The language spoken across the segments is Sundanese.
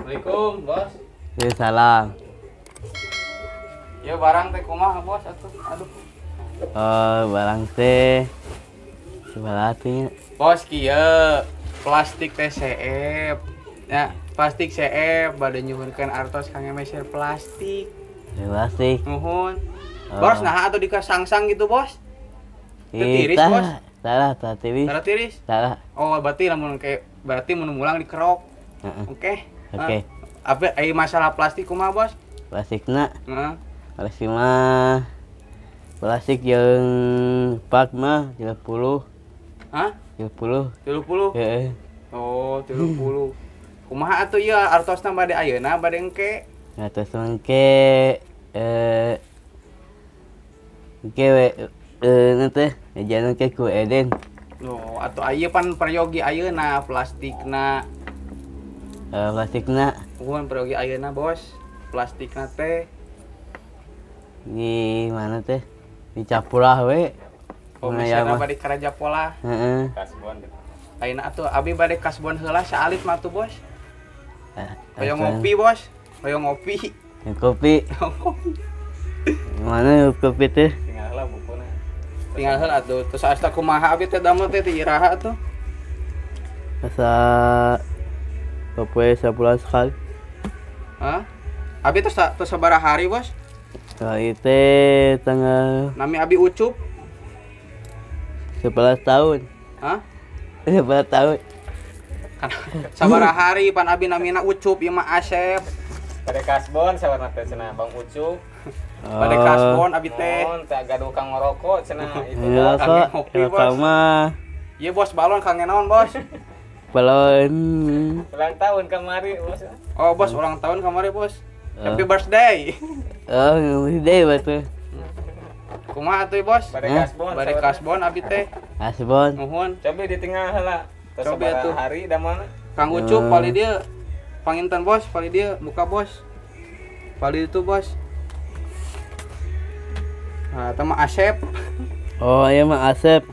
Assalamualaikum, Bos. Salam. Ya barang teh kumaha, Bos atuh. Aduh. Oh, barang teh sebelah teh. Bos kieu, plastik teh seep. Ya, plastik seep bade nyuhunkeun artos kangge meser plastik. Plastik. Nuhun. Oh. Bos naha atuh dikasangsang gitu, Bos? Teu tiris, Bos. Salah, tah tiris. Tara tiris. Salah. Oh, berarti lamun kayak berarti mun mulang dikerok. Heeh. Oke. Oke. Apa ai masalah plastik kumaha, Bos? Plastikna. Heeh. Plastik mah plastik jeung pak mah 30. Hah? 30. 30? Heeh. Oh, 30. Kumaha atuh ieu artosna bade ayeuna bade engke? Artos engke engke we teh jalan ke ku Eden. Oh, atuh ieu pan peryogi ayeuna plastikna. Plastikna. Kumaha peryogi ayeuna, Bos? Plastikna teh di mana teh? Di Capurah we. Oh, misalnya bade ka Raja Polah. Heeh. Kasbon. Ayeuna atuh abi bade kasbon heula saalit mah atuh, Bos. Hoyong ngopi, Bos. Hoyong ngopi. Kopi. Mana kopi teh? Tinggal heula bukuna. Tinggal heula atuh. Terus asa kumaha abi teh damel teh ti iraha atuh? Asa poe sabulan sekali. Hah? Abi terus sabaraha hari, Bos? Kali teh tanggal nami abi Ucup 11 tahun. Hah? 11 tahun. Kan sabaraha hari pan abi namina Ucup ieu mah Asep. Bade kasbon sawarna teh cenah Bang Ucup. Bade kasbon abi teh. Mun teh gaduh kang ngarokok cenah itu. Ngarokok ngopi, Bos. Ieu Bos balon kang naon, Bos? Balon ulang tahun kamari, Bos. Oh, Bos ulang tahun kamari, Bos. Happy birthday. Oh, birthday batu. Kumaha atuh, Bos? Bade kasbon. Bade kasbon abi teh. Kasbon. Nuhun. Cobi di tengah heula. Cobi atuh hari da mana? Kang Ucup pali dieu. Panginten, Bos, pali dieu buka, Bos. Pali itu, Bos. Nah, eta mah Asep. Oh, ieu mah Asep.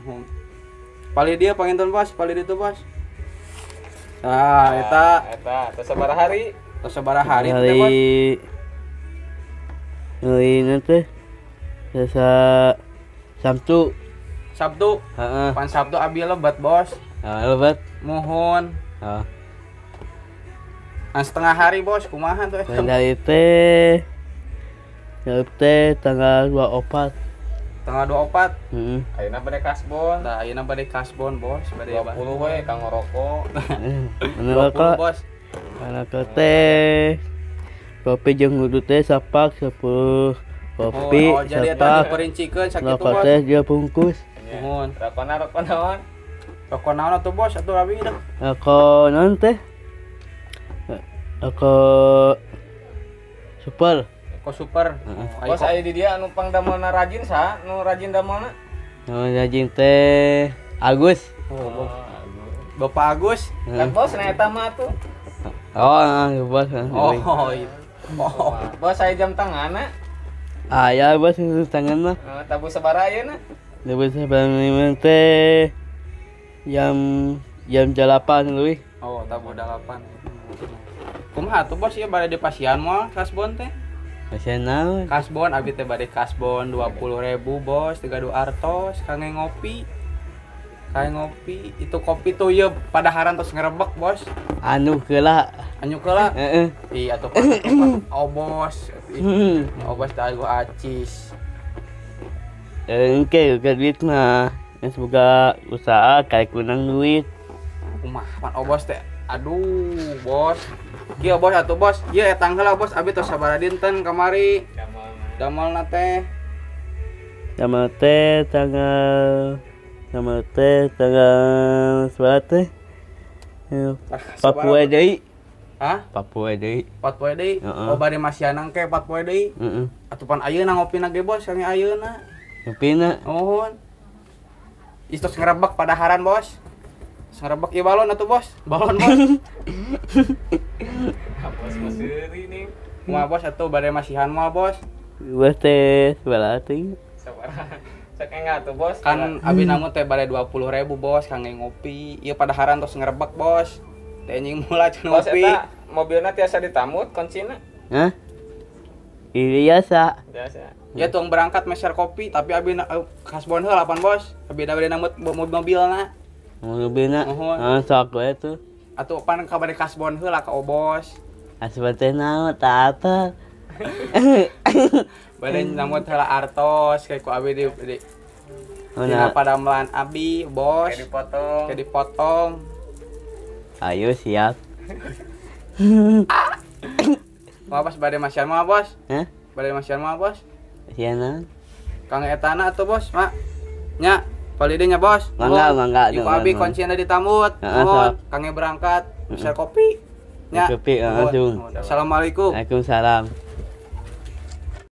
Pali dieu panginten, Bos, pali ditu, Bos. Nah, eta eta teh sabaraha hari? Teh sabaraha hari teh, Bos? Hari teh sesa Sabtu. Sabtu. Heeh. Pan Sabtu abi lebat, Bos. Heeh, lebat. Muhun. Heeh. Nah, setengah hari, Bos, kumaha tuh? Dari teh tanggal 24. Tanggal 24. Heeh. Ayeuna bade kasbon. Tah, ayeuna bade kasbon, Bos. Bade 20 we kang ngarokok. Ngarokok, Bos. Ngarokok teh kopi jeung ngudu teh sapak 10 kopi. Oh, jadi eta diperincikeun sakitu, Bos. Rokok teh dia bungkus. Nuhun. Rokona rokok naon? Rokok naon atuh, Bos? Atuh abi dah. Rokok naon teh? Rokok super. Rokok super. Bos aya di dia anu pangdamelna rajin saha? Nu rajin damelna? Nu rajin teh Agus. Oh, Bapak Agus. Kan bos na eta mah atuh. Oh, bos. Oh, iya. Oh, bos aya jam tanganna. Aya bos jam tangan mah. Tabuh sabaraha ayeuna? Tabuh sabaraha teh jam 8 leuwih. Oh, tabuh 8. Kumaha atuh, Bos, ieu bade dipasihan moal kasbon teh? Pasihan naon? Kasbon abi teh bade kasbon 20.000, Bos, teu gaduh artos kangge ngopi. Kangge ngopi, itu kopi tuh ieu padaharan tos ngerebek, Bos. Anu heula. Anu heula? Heeh. Ih, atuh oh, Bos. Oh, Bos teh gua acis. Engke boga duit mah. Geus boga usaha karek menang duit. Kumaha pan oh, Bos teh. Aduh, Bos. Kieu Bos atuh, Bos. Ieu etang heula, Bos. Abi tos sabaraha dinten kamari. Damelna teh. Damel teh tanggal sabaraha teh? Papua deui. Hah? Papua deui. 4 poe deui. Oh, bade masihan engke 4 poe deui. Heeh. Atuh pan ayeuna ngopina ge, Bos, kangge ayeuna. Ngopina. Nuhun. Ih, tos ngerebek padaharan, Bos. Ngerebek ieu balon atuh, Bos. Balon, Bos. Bos meseuri nih. Kumaha, Bos, atuh bade masihan moal, Bos? Bos teh sabaraha teh? Sabaraha. Sok enggak tuh, Bos. Kan abi namu teh bade 20.000, Bos, kangge ngopi. Ieu padaharan tos ngerebek, Bos. Teh anjing mula cenah Bos ngopi. Eta Mobilna tiasa ditamut kuncina. Hah? Iya biasa. Biasa. Ya tuang berangkat meser kopi tapi abi kasbon heula pan bos. Abi da bade namut mobil-mobilna. Mobilna. Nuhun. Ah, sok we tuh. Atuh pan kabade kasbon heula ka obos. Asbon teh naon tah apa? Bade namut heula artos kayak ku abi di dina Mana? padamelan abi bos. Kayak dipotong. Kayak dipotong. Ayo siap. Mau bos bade masian mah bos? Hah? Bade masian mah bos? Sia naon? Kang etana atuh bos, mak. Nya, palide nya bos. Mangga, Nuhun. mangga, Iku nuhun, abi nuhun. kuncina ditambut. Heeh, Nuhun. sok. Kangge berangkat, meser kopi. Nya. Kopi, heeh, Nuhun. langsung. Nuhun. Assalamualaikum. Waalaikumsalam.